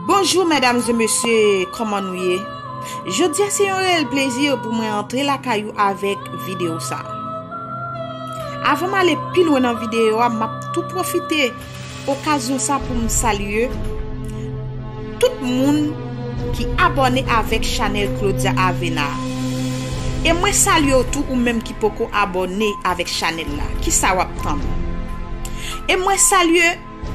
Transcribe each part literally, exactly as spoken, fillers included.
Bonjou medam e mesye, kòman nou ye? Jodi a se yon reyèl plezi pou mwen antre lakay ou avèk videyo sa. Avan m ale pi lwen nan videyo a, m ap tou pwofite okazyon sa pou m salye tout moun ki abòne avèk chanèl Claudia Avena. E mwen salye w tou ou menm ki poko abòne avèk chanèl la. Kisa w ap tann? E mwen salye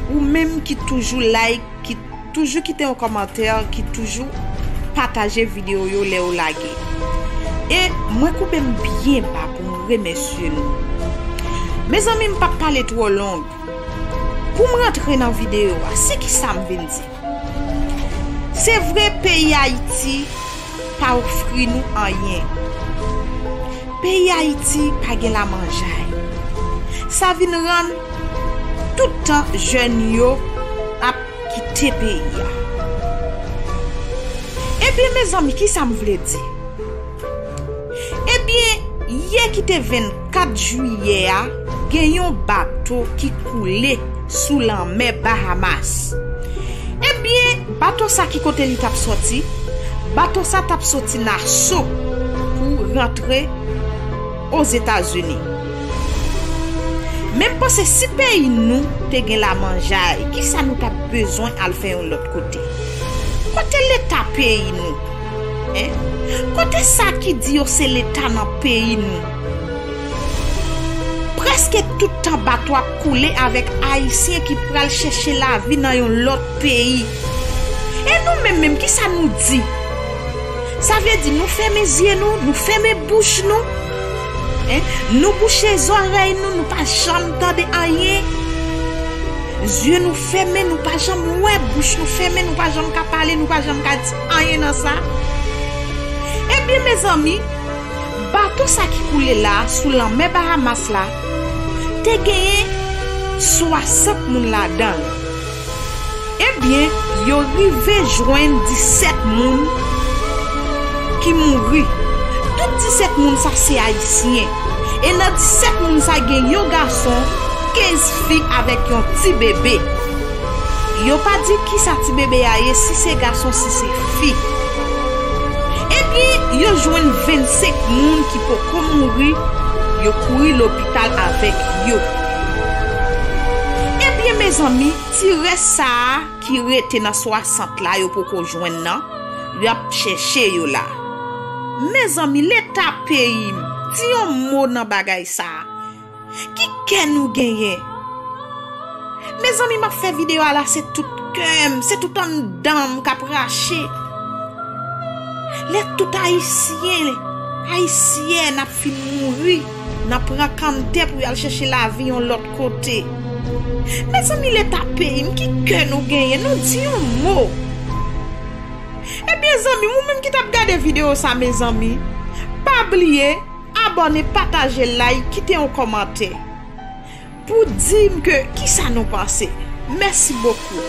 ou menm ki toujou like, ki toujou kite yon kòmantè, ki toujou pataje videyo yo lè yo lage. E mwen koupe m byen ba pou m remèsye nou. Mezanmi, m p ap pale twò long. Pou m rantre nan videyo a, se kisa m vin di? Se vre, peyi Ayiti pa ofri nou anyen. Peyi Ayiti pa gen lamanjay. Sa vin rann tout tan jèn yo ap kite peyi a. Ebyen, mezanmi, kisa m vle di? Ebyen, yè ki te vennkat jiyè a, gen yon bato ki koule sou lanmè Bahamas. Ebyen, bato sa ki kote li t ap sòti? Bato sa t ap sòti Naso pou rantre Ozetazini. Men m panse si peyi nou te gen lamanjay, kisa nou t ap bezwen al fè yon lòt kote? Kote leta peyi nou? Hein? Kote sa ki di yo se leta nan peyi nou? Prèske tout tan bato ap koule avèk Ayisyen ki pral chèche lavi nan yon lòt peyi. E nou menm menm, kisa nou di? Sa vle di nou fèmen zye nou, nou fèmen bouch nou. Hein? Nou bouche zòrèy nou, nou pa janm tande anyen. Zye nou fèmen, nou pa janm wè, bouch nou fèmen, nou pa janm ka pale, nou pa janm ka di anyen nan sa. Ebyen, mezanmi, bato sa ki koule la, sou lanmè Bahamas la, te genyen swasant moun ladan l. Ebyen, yo rive jwenn disèt moun ki mouri. Tout disèt moun sa se Ayisyen. E nan disèt moun sa gen yon gason, kenz fi avèk yon ti bebe. Yo pa di kisa ti bebe a ye, si se gason, si se fi. Ebyen, yo jwenn vennsenk moun ki poko mouri, yo kouri lopital avèk yo. Ebyen, mezanmi, ti rès sa a ki rete nan swasant la yo poko jwenn nan, y ap chèche yo la. Mezanmi, leta peyi m, di yon mo nan bagay sa a. Ki kè nou genyen? Mezanmi, m ap fè videyo a la, se tout kè m, se tout anndan m k ap rache. Lè tout Ayisyen, Ayisyèn ap fin mouri nan pran kanntè pou y al chèche lavi yon lòt kote. Mezanmi, leta peyi m, ki kè nou genyen? Nou di yon mo. Ebyen, zanmi m, ou menm ki t ap gade videyo sa, mezanmi, pa bliye abòne, pataje, like, kite yon kòmantè pou di m ke kisa nou panse. Mèsi bokou.